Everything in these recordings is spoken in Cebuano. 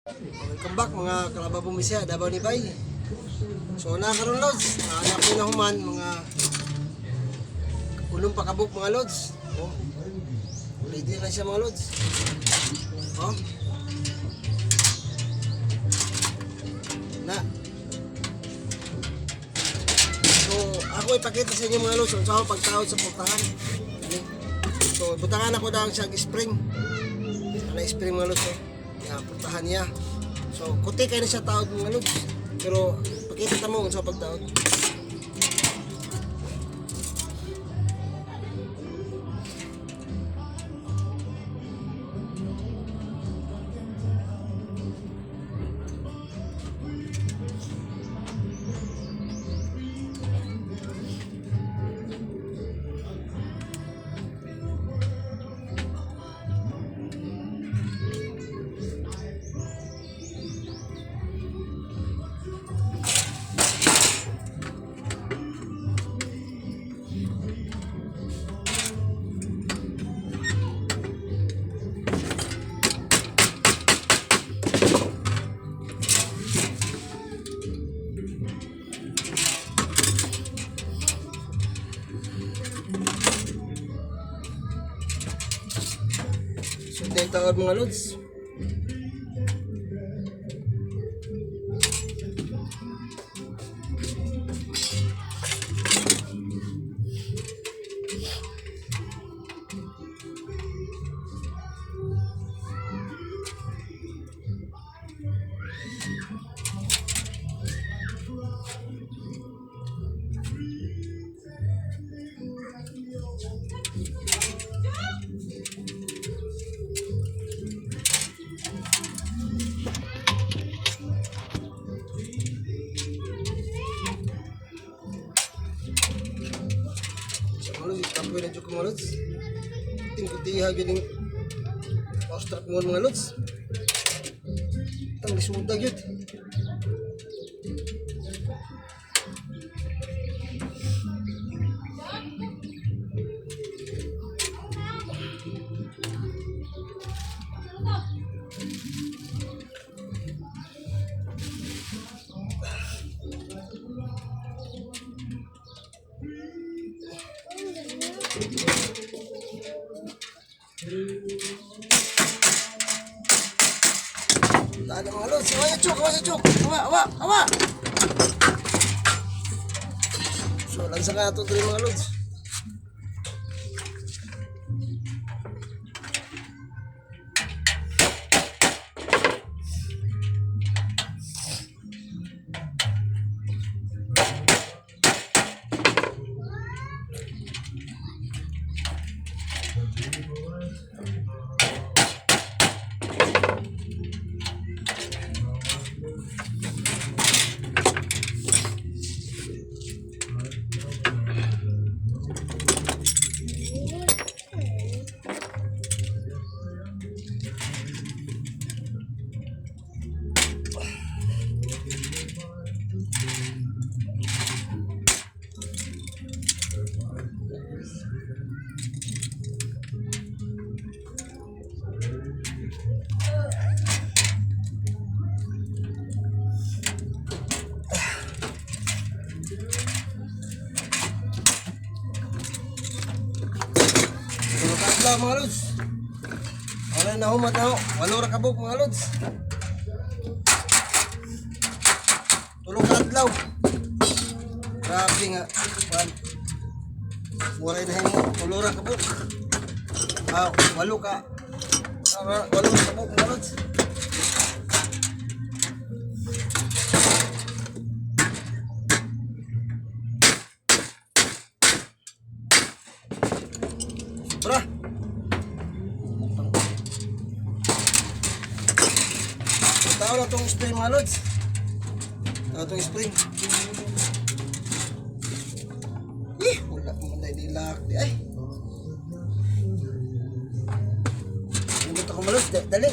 Welcome back, mga kalababong Bisaya, Davao ni Bay. So na karon, Lods, anak ko na human mga ulong pakabuk, mga Lods. Oh. Ready na siya, mga Lods. Oh. Na. So ako ipakita sa inyo, mga Lods, kung saan pagtaod sa putahan. Ani. So butangan ako dahil siya spring. Ana spring, mga Lods. Oh. Ya, putahan niya. So kuti kay na siya taod, mga Lods. Pero pakita ta mo kung sa pagtaod. So ito taod, mga Lods. So mga Lods, itapoy na dyan ko, mga Lods. Tingkutiha yun yung mouse trap mo, mga Lods. Tang lisudag yun. Tada, mga Lods. Awa sa chok, awa sa chok. Awa, awa, awa. So lansa ka ito diri, mga Lods. So kaadlaw, mga Lods. Wala na humat na ho. Walo ra kabuk, mga Lods. Tulong ka adlaw. Grabe nga. Kuan. Muray na himo. Tulo ra kabuk. Ah, walo ka. Ah, walo ra kabuk, mga Lods. Tara. Tao na tong spring, mga Lods. Tao tong spring. Eh, wala mo na dilak di ay. Hindi ko mga Lods, dali.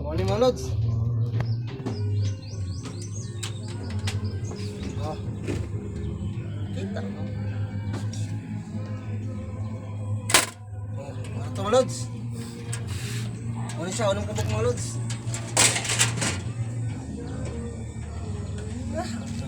Mao ni, mga lods. Oh. Kita no. Oh, ano to, mga lods? Ano siya? Anong kubok, mga lods? Ah.